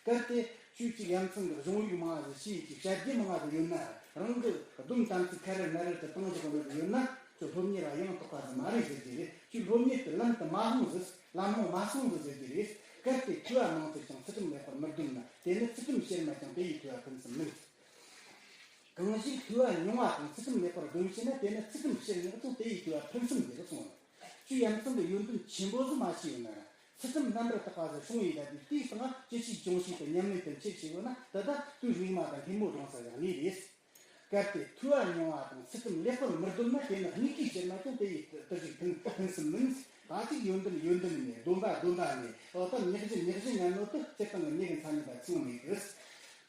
གལ་ཏེ་ཁྱོད་ཀྱིས་ཡ་མཚན་གྱི་གཞུང་ལུགས་མང་བ་ཞིག་ཤེས་ཀྱི་བཤད་རྒྱུ་མང་བ་ཡོད་ན་རང་གི་སྡོམ་དམ་ཚིག་ཁ་རེ་ན་རེ་དུ་བཏང་བཞག་ནི་ཡོད་ན་ཁྱོད་སློབ་གཉེར་བ་ཡང་དག་པ་ཟིག་མ་རེད་ཟེར་གྱི་རེད། ཁྱོད་སློབ་གཉེར་གྱི་ལམ་དུ་མ་ལྷུང་ཟིག་ལམ་ལྷོང་མ་སོང་ཟིག་ཟེར་གྱི་རེད། གལ་ཏེ་ཐུ་བ་མང་ཚུལ་ཀྱང་ཚུལ་ཁྲིམས་ལེགས་པར་མི་སྡོམ་ན། དེ་ནི་ཚུལ་ཁྲིམས་ཕྱིར་མ་ཀྱང་དེ་ཡི་ཐུ་བ་ཕུན་སུམ་མིན། གང་ཞིག་ཐུ་བ་ཉུང་བ་དང་ཚུལ་ཁྲིམས་ལེགས་པར་སྡོམ་ཤེས་ན། དེ་ནི་ཚུལ་ཁྲིམས་ཕྱིར་མངགས་ཀྱང་དེ་ཡི་ཐུ་བ་ཕུན་སུམ་འདིར་གསུངས། ཁྱོད་ཡ་མཚན་གྱི་ཡོན་ཏན་ཆེན་པོ་ཟིག་མ་ཤེས་ཡོད་ན་ར། ཚུལ་ཁྲིམས་རྣམ་པར་དག་པ་ཟིག་སྲུང་ཡི་ད་དེ་དེའི་སྟེང་ཅི་ཞིག་ཅུང་ཞིག་ཏུ་ཉམས་ལེན་དུ་འཁྱེར་ཤེས་ཡོད་ན། ད་ལྟ་དུས་རིག་མ་དང་སྙིང་མོ་སྦྱོང་ས་ཡང་ནི་རེད། གལ་ཏེ་ཐུ་བ་ཉུང་བ་དང་ཚུལ་ཁྲིམས་ལེགས་པར་མི་སྡོམ་ན། དེ་ནི་གཉིས་ཀའི་ཕྱིར་མ་ཀྱང་དེ་ཡི་བསྟར་ཞིག་ཕུན་ཕུན་སུམ་མིན། ད་ཅིག་ཡོན་ཏན་ཡོན་ཏན་མེད། སྡོམ་པ་སྡོམ་པ་མེད། འོ་ད་ཉག་གཞི་ཉག་གཞི་ངན་ནོ་དེ་སྤྱིར་བཏང་གི་མྱི་གི་མཚན་ཉིད་པ་ཚང་མེད་གི།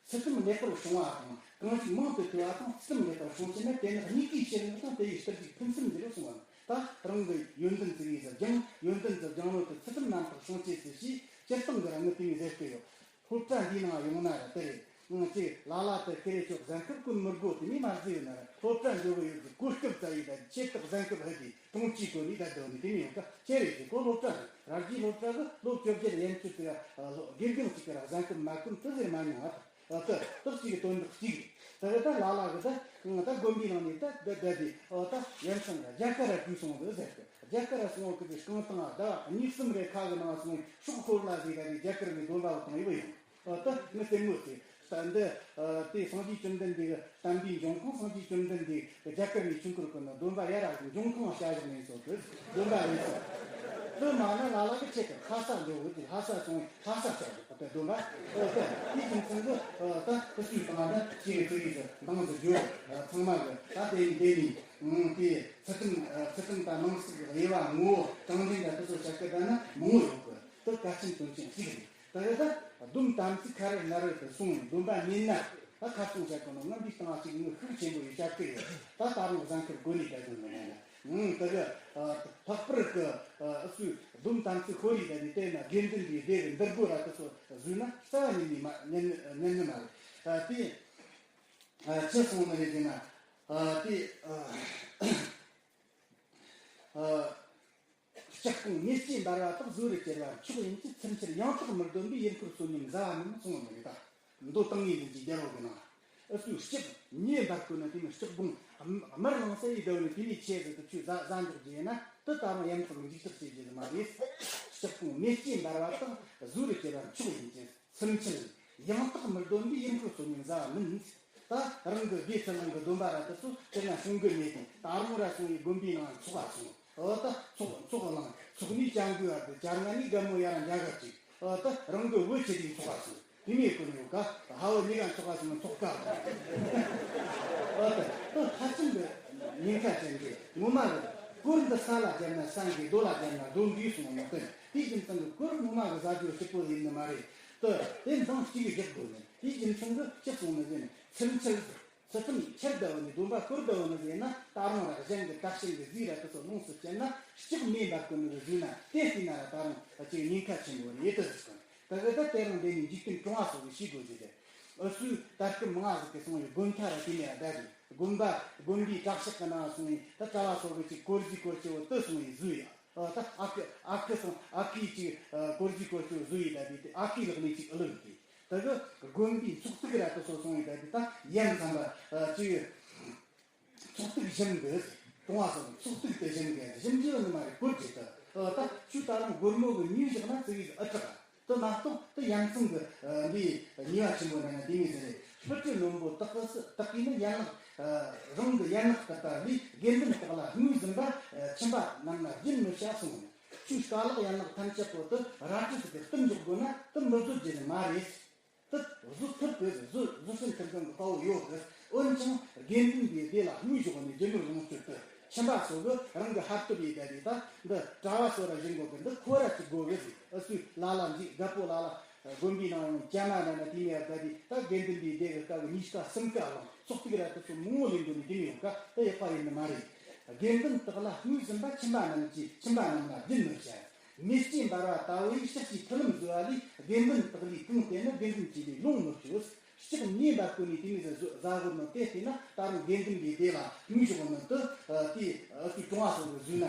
ཚུལ་ཁྲིམས་ལེགས་པར་སྲུང་བ་དང་གང་ཞིག་མང་དུ་ཐོས་པ་དང་ཚུལ་ཁྲིམས་ལེགས་པར་སྲུང་བྱེད་ན། དེ་ནི་གཉིས་ཀའི་ཕྱིར་མངགས་དང་དེ་ཡི་བསྟར་ཞིག་ཕུན་སུམ་འདིར་གསུངས་པ་ནི། ད་རང་གི་ཡོན་ཏན་ཙིག་གེ་ཟིག་སྦྱང་། ཡོན་ཏན་ཙིག་སྦྱང་ནོ་དེ་ཚུལ་ཁྲིམས་རྣམ་དག་སྲུང་བྱེད་ཟེར་ཞེས་སྤྱིར་བཏང་གི་རང་ངི་དེ་མི་ཟེར་གི་ཡོད། སློབ་གྲྭ་འདིའི་ནང་ཡོང་ན་ར་དེ་རེད། ང་ཅིག་ལ་ལ་དེ་ཁེ་རེ་ཆོག་གཟན་སྐབས་ཀུན་མི་དགོས་དེ་མི་མ་བཟོས་ཡོད་ན་ར། སློབ་གྲྭ་འགྲོ་གི་ཡོད་ཀྱི་གོ་སྐབས་ཙ་ཡི་ད་ཆེ་ཐག་གཟན་སྐབས་ཧ་གི་གྲོང་ཆི་གོ་རི་ད་དོ་ནི་དེ་མི་ཡོང་ཀ་ཁྱེད་རེད་ཀྱི་གོ། སློབ་གྲྭ་ར་རྒྱའི་སློབ་གྲྭ་གི་སློབ་བཅོ་བརྒྱད་ཡན་ཆོད་དེ་དགེ་རྒན་ཅིག་གི་ར་གཟན་སྐབས་མ་ཀུན་དེ་ཟེར་མ་མྱོང་ཨ། ཨ་ད་དག་ཅིག་གི་དོན་དག་ཅིག་རེད། ད་གི་ད་ལ་ལ་གི་ད་ང་ད་དགོན་པའི་ནང་ནས་ད་ད་ད་དེ་ཨ་ད་ཡན་ཚང་ག་རྒྱ་གར་ར་བྲོས་སོང་དེ་ཟེར་གི། རྒྱ་གར་སོང་བ་གི་རྐང་ཐང་ཟླ་བ་གཉིས་གསུམ་རེ་ཁ་གི་ནང་སོང་ཤོག་འཁོར་ལ་ཟིག་ག་རེ་རྒྱ་གར་གི་སྡོམ་པ་བཏང་ཡོད་ཡོང་། ཨ་ད་ངི་ལྟད་མོ་ཟིག་ད་འདི་ཨ་དེ་སངས་རྒྱས་བཅོམ་ལྡན་འདས་ཀྱི་བསྟན་པའི་འབྱུང་ཁུངས། སངས་རྒྱས་བཅོམ་ལྡན་འདས་ཀྱི་རྒྱ་གར་ནས་ཆོས་འཁོར་བསྐོར་ན་སྡོམ་པ་ཡར་ར་གི་འབྱུང་ཁུངས་བྱ་བཞག་ནས་སོ་གི་སྡོམ་པ་རེད་སོ། དེ་མ་ན་ལ་ལ་གི་ཆེད་དུ་ལྷ་ས་འགྲོ་འོ་དེ་ལྷ་ས་སོང་ལྷ་ས་བྱ་བཞག་ད་སྡོམ་པ་ཨོ་ད་དེ་ཀྱི་ཚང་གི་ཨ་ད་ཁུ་སུའི་སྟེང་ན་ཅི་གི་ཚིག་གི་འདང་ཟིག་ཡོད། ཚང་མ་གི་ད་དེ་ཡིན་དེ་ནི་དེ་ཚུལ་ཁྲིམས་ཚུལ་ཁྲིམས་དང་ནང་གསེས་ཀྱི་དབྱེ་བ་ངོ་བོ་གྲངས་འདྲེན་དང་དེ་ཚོ་བྱ་སྐད་ད་ན་མང་བོ་ཡོད་གི། དེ་གལ་ཆེན་དོན་ཆེན་གཅིག་རེད། ད་གི་ད་སྡོམ་དམ་ཚིག་ཁ་རེ་ན་རེ་དུ་སོང་སྡོམ་པ་ཉིད་ན་ད་ཁ་སོང་བྱ་གི་ནོ་ང་འདི་སྟེང་གཅིག་ངོ་ཤུགས་ཆེན་པོ་ཡི་བྱ་སྐད་ཡོད། ད་ད་རུང་གཟའ་འཁོར་དགོན་ནས་བསྡད་དགོས་ནོ་ན་ཡང་ད་གི་ལྷག་པར་གི་ཨ་སུ་སྡོམ་དམ་ཚིག་ཤོར་ཡི་ད་ནི་དེ་ན་དགེ་འདུན་པའི་སྡེ་གི་འདུལ་སྒོ་ར་དེ་ཚོ་བཟོས་ན་རྩ་བ་ཉིད་ནས་མ་ཉན་ཉན་ནི་མ་རེད། ཨ་དེ་ཨ་ཅི་སོང་ནི་རེད་ཟེར་ན་ཨ་དེ་ཨ་ཨ། ལྕགས་ཀོང་མེ་ལྕེ་འབར་བ་དག་གཟུགས་རུ་གྱུར་པ་མཆོག་ཡིན་གྱི། ཚུལ་འཆལ་ཡང་དག་མི་སྡོམ་པའི་ཡུལ་འཁོར་སོ་ཉིམ་ཟ་བ་རྣམས་གསུངས་པ་མི་རིགས་དང་། མདོ་ཏིང་ངེ་འཛིན་གྱི་རྒྱལ་པོ་གི་ནང་། ཨུ་ཚུགས་ལྕགས་མེ་འབར་ཀུན་ན་དེ་ནི་ལྕགས་སྒོང་དམར་ལངས་ས་ཡི་ཟླ་བ་ནི་དེ་ནི་ཆེ་ཟེར་དུ་ཆུ་ཟ་ཟ་འཇོག་རྒྱུ་ཡིན་ན་དེ་ལྟ་བུ་ཡ་མཚར་འཇིགས་སྐྲག་བྱེད་རྒྱུ་ཟིག་མ་རེད། ལྕགས་ཀོང་མེ་ལྕེ་འབར་བ་དག་གཟུགས་རུ་གྱུར་པ་མཆོག་ཡིན་གྱི། ཚུལ་འཆལ་ཡང་དག་མི་སྡོམ་པའི་ཡུལ་འཁོར་སོ་ཉིམ་ཟ་བ་མིན། ད་རང་གི་དགེ་ཚུལ་ལང་གི་སྡོམ་པ་ར་དེ་ཚོ་དེ་ན་སྲུང་གི་མེད་དེ་ད་རུང་ར་སོང་བའི་དགོན་པའི་ནང་ཚོགས་པ་སོང་། ཨོ་ད་ཚོགས་ཚོགས་གླང་ཚོགས་ནི་ཅང་གི་བར་དུ་བྱ་ང་ནི་དགའ་མོ་ཡ་ར་འཇའ་ག་ཅིག་ཨོ་ད་རང་གི་བུ་ཆེ་དེའི་ཚོགས་པ་སོང་། དེ་མིན་ཀུན་ཡོད་ཀ་ཧ་བ་ཉི་ག་ཚོགས་པ་སོང་ཚོགས་ཀ་ཨོ་ད་ད་ཧ་ཅང་གི་ཉེན་ཁ་ཅན་གི་ངོ་མ་གི་སྐོར་འདི་ས་ལ་བརྒྱབ་ན་ས་འགི་རྡོ་ལ་བརྒྱབ་ན་རྡོ་འགི་སོང་བ་མ་བསྟན་དེ་བཞིན་ཚང་གི་སྐོར་ངོ་མ་གི་ཟ་རྒྱུ་སྐྱིད་པོ་ཡིན་ནི་མ་རེད། ཏུ་དེ་འདང་གཅིག་གི་རྒྱག་དགོས་ནས་དེ་རྒྱུ་མཚན་གྱི་སྤྱི་གཙང་ནི་ཟེར་ན་ཚུལ་འཆལ་ཚུལ་ཁྲིམས་འཆལ་ལྡབ་ནི་སྡོམ་པ་ཤོར་ལྡབ་ནི་ཟེར་ན་ད་རུང་ར་གཞན་གྱི་དྲག་ཞན་གྱི་རྫས་ར་དེ་ཚོ་ལོངས་སུ་སྤྱད་ན་ལྕགས་མེ་འབར་ཀུན་ནི་ཟོས་ན་དེ་བལྟས་ན་ར་ད་རུང་ཅིག་ཉེན་ཁ་ཆེན་པོ་རེད་དུ་ཟེར་གོ་ནི་ད་གི་ད་དེ་རིང་འདི་ནི་འཇིག་རྟེན་གྲོང་བ་སོགས་ཀྱི་ཤེས་དགོས་ཟེར་ཏེ། ཨུ་སུའི་ད་སྐབས་མང་ཟིག་གི་སོང་བའི་དགོན་ཐ་ར་དེ་ནས་ཨ་ད་རེད་དགོན་པ་དགོན་པའི་གྲྭ་ཤག་གི་ནང་སོང་བའི་ད་གྲྭ་བ་སོགས་ཀྱི་ཅིག་གོར་ཟི་གོར་ཆེ་བོ་དུ་སོང་བའི་ཟོས་ཡ། ཨ་ད་ཨ་ཁུ་ཨ་ཁུ་སོང་ཨ་ཁུའི་ཅིག་ཨ་གོར་གྱི་གོར་གྱི་བཟོ་ཡི་ད་དེ་དེ་ཨ་ཁུའི་ལག་ནས་ཅིག་ཨུ་ལུ་དེ་ད་གི་དགོན་པའི་ཚོགས་ཐིག་ར་དུ་སོ་སོང་ཡི་ད་དེ་ད་ཡན་ཚང་པ་ཨ་ཅིག་ཚོགས་ཐིག་བཞིན་གི་གྲོང་བ་སོང་ཚོགས་ཐིག་དེ་བཞིན་གི་བཞིན་གྱི་ནི་མ་རེད་གོར་གྱི་ད་ཨ་ད་ཆུ་ད་རུང་སྒོར་མོ་གི་ཉུས་བཞག་ན་ཙི་གི་ཨ་དྲག་དེ་མ་གཏོགས་དེ་ཡན་ཚང་གི་འདི་ཉེས་པ་ཆེན་པོ་ན་ན་དེ་མི་ཟེར་རེད། སྤུ་གྲི་རློན་པོ་དག་གི་སི་དག་གིས་ནི་ཡན་ལག་རང་གི་ཡན་ལག་ལྟར་ལྟར་ལས་དགེ་འདུན་དག་ལ་དངོས་ཟིན་པ་ཁྱིམ་པ་རྣམས་ལ་རྒྱུན་མི་བྱ་གསུངས། ཆོས་དཀའ་ལག་ཡན་ལག་ཐམས་ཅད་པོ་དེ་རལ་གྲི་ཟིག་གི་གཏུམ་འཇོག་དགོས་ན་དེ་མི་བཟོད་རྒྱུ་ནི་མ་རེད། དེ་བཟོད་ཐུབ་དགོས་བཟོད་བཟོད་སྲན་ཐུབ་མཁན་གྱི་དཔའ་བོ་ཡོད་དགོས། འོན་ཀྱང་དགེ་འདུན་པའི་སྡེ་ལ་དངོས་ཞོག་ནས་རྒྱུ་ནོར་ལོངས་སྤྱོད་དེ་ཁྱིམ་པ་སོ་གི་རང་གི་ཧར་ཐུབ་ཡི་ད་དེ་ད་འདི་གྲྭ་བ་སོ་ར་བཞིན་དགོས་གི་འདི་ཁོ་ར་ཅིག་དགོས་གི་ཟིག་ཨུ་སུའི་ལ་ལ་འཇིག་རྒད་པོ་ལ་ལ། དགོན་པའི་ནང་ཡང་བྱ་མ་ན་ན་དེ་མེད་ཡ་ད་དེ་ད་དགེ་འདུན་པའི་སྡེ་གི་སྐབས་ཉིས་ཀ་གསུམ་ཀ་ལ་ཚོགས་ཐིག་ར་དེ་ཚོ་མང་བོ་ལེན་དགོས་ནི་དེ་མི་ཡོང་ཀ་ད་ཡག་པ་ཡིན་ནི་མ་རེད། དགེ་འདུན་དག་ལ་དངོས་ཟིན་པ་ཁྱིམ་པ་རྣམས་ཀྱིས་ཁྱིམ་པ་རྣམས་ལ་རྒྱུན་མི་བྱ། མེ་ལྕེ་འབར་བ་ལྟ་བུའི་ཕྱག་གི་མཐུ་ལམ་བཟོ་བ་ལས་དགེ་འདུན་དག་ལས་གང་བལྟས་ན་དགེ་འདུན་གྱི་ལས་ལོངས་མི་སྤྱོད། ལྕགས་མེ་འབར་ཀུན་ནས་དེ་མི་ཟ་ཟ་དགོས་ནོ་དེ་བལྟས་ན་ད་རུང་དགེ་འདུན་པའི་སྡེ་ལ་དངོས་ཞོག་ནོ་དེ་དེ་ཨ་ཚུ་གྲོང་བ་སོགས་ལ་བཟོས་ན་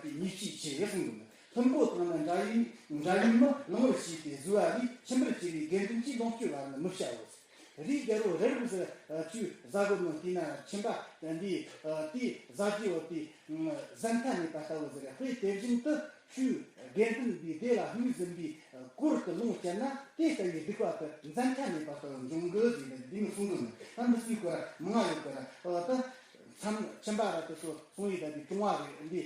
དེ་ཉེས་ཆད་ཆེ་ཡོད་གསུངས་དགོས། ལྷུན་པོ་དང་ནི་འདྲ་ཡིན་འདྲ་ཡིན་མི་ལང་བར་བྱས་ཏེ་བཟོས་པ་ལས་ཁྱིམ་པར་སྐྱེས་པའི་དགེ་འདུན་གྱིས་ལོངས་སྤྱོད་པ་ནི་མི་བྱའོ། རིའི་རྒྱལ་པོ་རི་རབ་ཟེར་ཆུ་ཟ་དགོས་ནོ་དེ་ན་ཁྱིམ་པ་འདི་དེ་ཟ་རྒྱུ་བོ་དེ་ཟན་ཐ་མེད་པ་ལྟ་བུ་ཟེར་དཔེ་དེ་བཞིན་དུ་ཆུ་དགེ་འདུན་པའི་སྡེ་ལ་དངོས་ཟིན་པའི་སྐོར་དུ་ལོངས་སྤྱད་ན་དེ་ལྟ་བུའི་སྡིག་པ་དེ་ཟན་ཐ་མེད་པ་ལྟ་བུ་འབྱུང་གི་ཟེར་ནས་འདི་ནི་གསུངས་དོན་ད་འདི་སུའི་སྐོར་མང་ཡོད་སྐོར་ད་མཚམས་ཁྱིམ་པ་ར་དེ་ཚོ་གསུང་ཡི་ད་དེ་གྲོང་བ་རེད་འདི་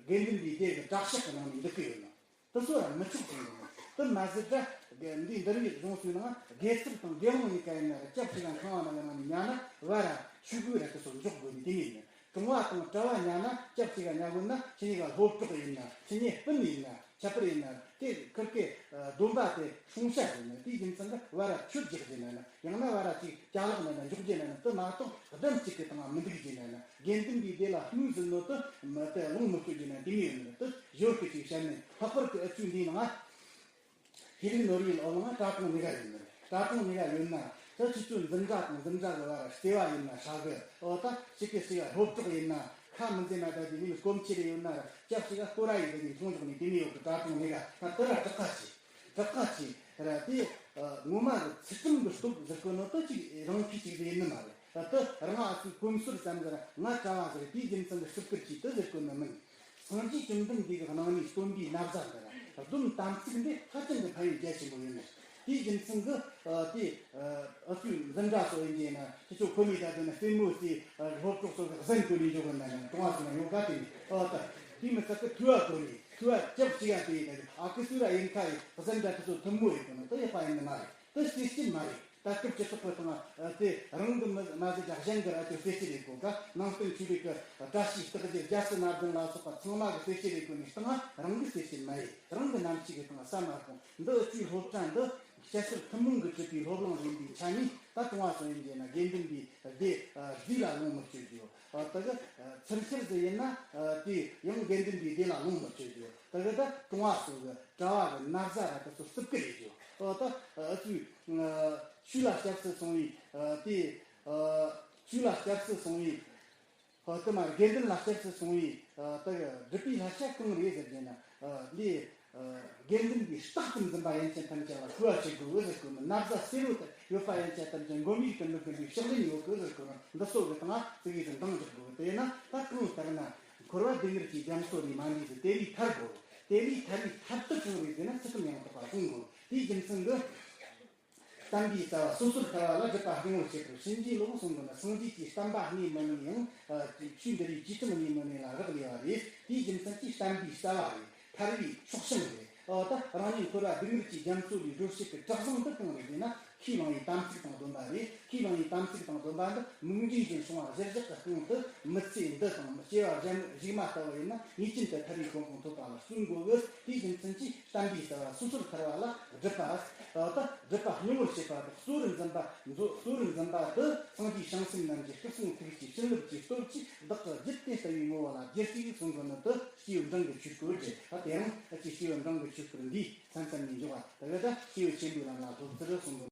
དགེ་འདུན་པའི་སྡེ་གི་གྲྭ་ཤག་གི་ནང་ནས་འདུག་གི་ཡོད་ནོ། དེ་ཚོ་ཡང་མི་ཆོག་ཟེར་གི་ཡོད། དེ་མ་ཟད་ད་འདི་འདིར་ཡོད་གཞུང་ཚུལ་ནང་དགེ་ཚུལ་དང་དགེ་སློང་གཉིས་ཀ་ཡིན་ན་ར་སྐྱབས་ཤིག་ག་ཁང་བ་ནང་གི་ནང་ནས་ཉལ་ན་བར་ར་ཆོས་གོས་ར་དེ་ཚོ་འཇོག་དགོས་ནི་དེ་ཡིན། གྲོང་བ་དང་གྲྭ་བ་ཉལ་ན་སྐྱབས་ཤིག་ག་ཉལ་དགོས་ན་ཁྱེད་གཉིས་ཀ་སློབ་གྲོགས་ཡིན་ན་ཁྱེད་གཉིས་སྤུན་ཡིན་ན་ཁྱད་པར་ཡིན་ན་དེ་ཁིར་ཀའི་སྡོམ་པ་དེ་སྲུང་བྱ་ཡིན་ན་དེའི་རྒྱུ་མཚན་གི་བར་ར་ཆོས་རྒྱག་རྒྱུ་ན་ན་ཡང་ན་བར་ར་ཅིག་ཅ་ལག་ན་ན་འཇོག་རྒྱུ་ན་ན་དེ་མ་གཏོགས་གདན་གཅིག་གི་སྟེང་མི་འདུག་རྒྱུ་ན་ན། དགེ་འདུན་པའི་སྡེ་ལ་དངོས་ཟིན་ནོ་དེ་མི་དེ་ལོངས་མི་སྤྱོད་རྒྱུ་ན་དེ་མི་ཡོད་ནི་དེ་ཞོར་གི་ཅིག་བཤད་ནས་ལྷག་པར་དུ་ཨ་ཆུ་འདིའི་ནང་ཤེས་རིག་ནོར་བུའི་ཨོ་ལང་གྲྭ་གྲོང་ཉི་ག་ཡོད་ནི་རེད། གྲྭ་གྲོང་ཉི་ག་ཡོད་ན་དེ་ཆུ་ཚོད་འཛིན་གྲྭ་དང་འཛིན་གྲྭ་གི་བར་ལྟེ་བ་ཡིན་ན་ཧྲ་གི་ཨོ་ད་ཅིག་གི་ཅིག་སློབ་གྲོགས་ཡིན་ན་ཁ་མི་འཛེམ་ན་ད་དེ་ནི་སྐོམ་ཆེ་རེ་ཡོད་ན་ར་སྐྱབས་ཅིག་ག་སྐོར་ར་ཡིན་དེ་ནི་མཐོང་ཆོག་ནི་དེ་མི་ཡོད་གི་གྲྭ་གྲོང་ཉི་ག་ད་དེ་ར་དྲག་ཁ་ཆེ། དྲག་ཁ་ཆེ་ར་དེ་ངོ་མ་གི་ཚུལ་ཁྲིམས་གི་སྟོབས་ཟེར་གོ་ནོ་དེ་ཅིག་རང་ཁུལ་ཅིག་ཟེར་ནི་མ་རེད། ད་དེ་རང་ཨ་ཚོའི་གོམས་སྲོལ་ཙམ་ཟེར་ང་གྲྭ་བ་ཟེར་དེའི་རྒྱུ་མཚན་གི་སྲིབ་ཁུར་གྱིས་དེ་ཟེར་གོ་ནི་མིན། སངས་རྒྱས་བཅོམ་ལྡན་འདས་ཀྱི་སྣང་བརྙན་སྟོན་པའི་ན་བཟའ་འདི་ར་སྡོམ་དམ་ཚིག་འདི་ཧ་ཅང་གི་ཕན་ཡོན་རྒྱ་ཆེན་པོ་ཡོད་ནི། དེའི་རྒྱུ་མཚན་གྱིས་ཨ་དེ་ཨ་ཨུ་ཚོའི་འཛིན་གྲྭ་སོགས་ཡིན་གྱི་ན་ཁྱེད་ཚོ་ཁོ་མོའི་ད་དེ་ན་སྲས་མོ་སྲས་སློབ་གྲོགས་སོགས་ཀྱི་གཟན་གོན་ནས་འཇོག་གི་ན་ཡང་གྲོང་བ་སོགས་ན་ཡོད་ག་དེ་ནི་ཨ་ད་དེ་མི་ཚད་ཀྱི་ཐུ་བ་གོན་ནས་ཐུ་བ་ལྕགས་གཅིག་ག་དེ་ད་ཨ་ཁུ་སུ་ར་ཡིན་ཁ་ཡི་གཟན་འདྲ་དེ་ཚོ་ཐུན་མོང་ཡིན་གོ་ན་དེ་ཡག་པ་ཡིན་ནི་མ་རེད། དེ་བརྩེ་བྱེད་མ་རེད། ད་སྐབས་སྤྱི་ཚོགས་པའི་སྟེང་དེ་རང་གི་མི་མ་ཟད་ཀྱང་གཞན་གྱི་ཨ་ཅོ་བརྩེ་བྱེད་རེད་གོ་ག་ནང་བསྟན་ཆོས་ལུགས་ཀྱི་བཀྲ་ཤིས་རྟགས་བརྒྱད་རྒྱལ་སྲིད་སྣ་བདུན་ལ་སོགས་པ་ཚང་མ་གི་བརྩེ་བྱེད་རེད་གོ་ནས་སྟེང་རང་གི་བརྩེ་བྱེད་མ་རེད། རང་གི་རྣམ་ཤེས་ཀྱི་སྟེང་ས་མ་སྤོང་འདི་ཨུ་ཅུའི་སློབ་གྲྭ་འདི་སྤྱི་ཟུར་ཐུན་མོང་གི་གྲུབ་པའི་སློབ་གླིང་ཡིན་པའི་ཆ་ནས་ད་དུང་བ་སོང་ཡིན་གྱི་ན་དགེ་འདུན་པའི་སྡེ་རྫས་ལ་ལོངས་མི་སྤྱོད་རྒྱུ། ད་གི་ཚུར་ཁྱེར་ཟིག་ཡིན་ན་དེ་ཡང་དགེ་འདུན་པའི་སྡེ་ལ་ལོངས་མི་སྤྱོད་རྒྱུ། ད་གི་ད་དུང་བ་སོ་གི་གྲྭ་བ་གི་ན་བཟའ་ར་དེ་ཚོ་རྩུབ་ཀི་རེད་རྒྱུ། ཨོ་ད་ཨུ་ཚོས་ཆོས་ལ་སྐྱབས་སུ་སོང་བའི་དེ་ཆོས་ལ་སྐྱབས་སུ་སོང་བའི་ཨོ་དེ་མ་དགེ་འདུན་ལ་སྐྱབས་སུ་སོང་བའི་དེ་སྒྲུབ་པའི་བསླབ་བྱ་གང་རེད་ཟེར་གྱི་ན་འདི་དགེ་འདུན་པའི་རྟགས་ཙམ་འཛིན་པ་ཡན་ཆད་ཐམས་ཅད་ལ་གུས་པ་བྱེད་དགོས་ཟེར་དགོས་མོད། ན་བཟའ་སེར་བོ་དེ་ཡོད་པ་ཡན་ཆད་ཐམས་ཅད་མགོ་མིག་ཏུ་འདུག་གི་འདུག་ཕྱག་ལེན་ཡོད་དགོས་ཟེར་དགོས་མོད། འདི་སོགས་ཀྱི་སྟེང་ཙིག་གེ་ཟིག་འདང་རྒྱག་དགོས། དེས་ན་ད་གང་ལྟར་ན། འཁོར་བ་སྡུག་བསྔལ་གྱི་རྒྱ་མཚོ་ལས་མ་འདས་ཏེ་དེ་ལས་ཐར་དགོས། དེ་ལས་ཐར་བའི་ཐབས་དེ་གང་རེད་ཟེར་ན་ཚུལ་ཁྲིམས་ཡང་དག་པ་སྲུང་དགོས། དེའི་རྒྱུ་མཚན་གྱིས། བསྟན་པའི་རྩ་བ་སོ་སོར་ཐར་བ་ལ་སྒྲུབ་པ་སྙིང་པོར་བྱེད་པར་བྱིན་གྱིས་རློབས་གསུངས་པ་ན། སངས་རྒྱས་ཀྱི་བསྟན་པ་གནས་མི་ནུས་ཡང་། ཆོས་འདི་རིགས་ཇི་ཙམ་གནས་མི་ནུས་ལ་རག་ལས་པ་རེད། དེའི་རྒྱུ་མཚན་གྱིས་བསྟན་པའི་རྩ་བ་རེད། ཐར་བའི་མཆོག་བྱང་རེད། འོ་ད་རང་ཉིད་འཁོར་བ་སྡུག་བསྔལ་གྱི་རྒྱ་མཚོ་ལས་སྒྲོལ་བྱེད་ཀྱི་གྲུ་གཟིངས་འདི་གང་རེད་ཟེར་ན། ཁས་བླངས་པའི་དམ་ཚིག་དང་སྡོམ་པ་རེད། ཁས་བླངས་པའི་དམ་ཚིག་དང་སྡོམ་པ་འདི་མིག་འབྲས་བཞིན་བྱུང་བ་གཞིར་བཞག་གི་སྟེང་དུ་མི་ཚེ་འདི་དང་སྐྱེ་བ་གཞན་གཞུག་མ་ལྟ་བུ་ཡིན་ན་ངེས་ཅན་དུ་ཐར་པའི་གོ་འཕང་ཐོབ་པ་ལ་བརྩོན་དགོས་གི། དེའི་རྒྱུ་མཚན་གྱིས་བསྟན་པའི་རྩ་བ་སོ་སོར་ཐར་བ་ལ་སྒྲུབ་པ། ད་སྒྲུབ་པ་སྙིང་པོར་བྱེད་པ་དང་གཙོ་བོར་འཛིན་པ་མཛོད། གཙོ་བོར་འཛིན་པ་དེ་སངས་རྒྱས་བྱང་སེམས་རྣམས་ཀྱི་སྐུ་གསུང་ཐུགས་ཀྱི་བྱིན་རླབས་ཀྱི་སྟོབས་ཀྱིས་བདག་གི་རྒྱུད་དེ་ལྟ་བུའི་ངོ་བོ་ལ་རྒྱལ་སྲིད་གསུང་གི་ནི་དེ་སྐྱེས་བུ་འབྲིང་གི་ཆོས་སྐོར་རེད། ད་དེ་རིང་ཨ་ཅེ་སྐྱེས་བུ་འབྲིང་གི་ཆོས་སྐོར་འདིའི་མཚམས་མཚམས་ནས་འཇོག་པ། ད་ག་ད་སྐྱེས་བུ་ཆེན་པོའི་ལམ་ལ་སློབ་ཚུལ་གསུང་གི།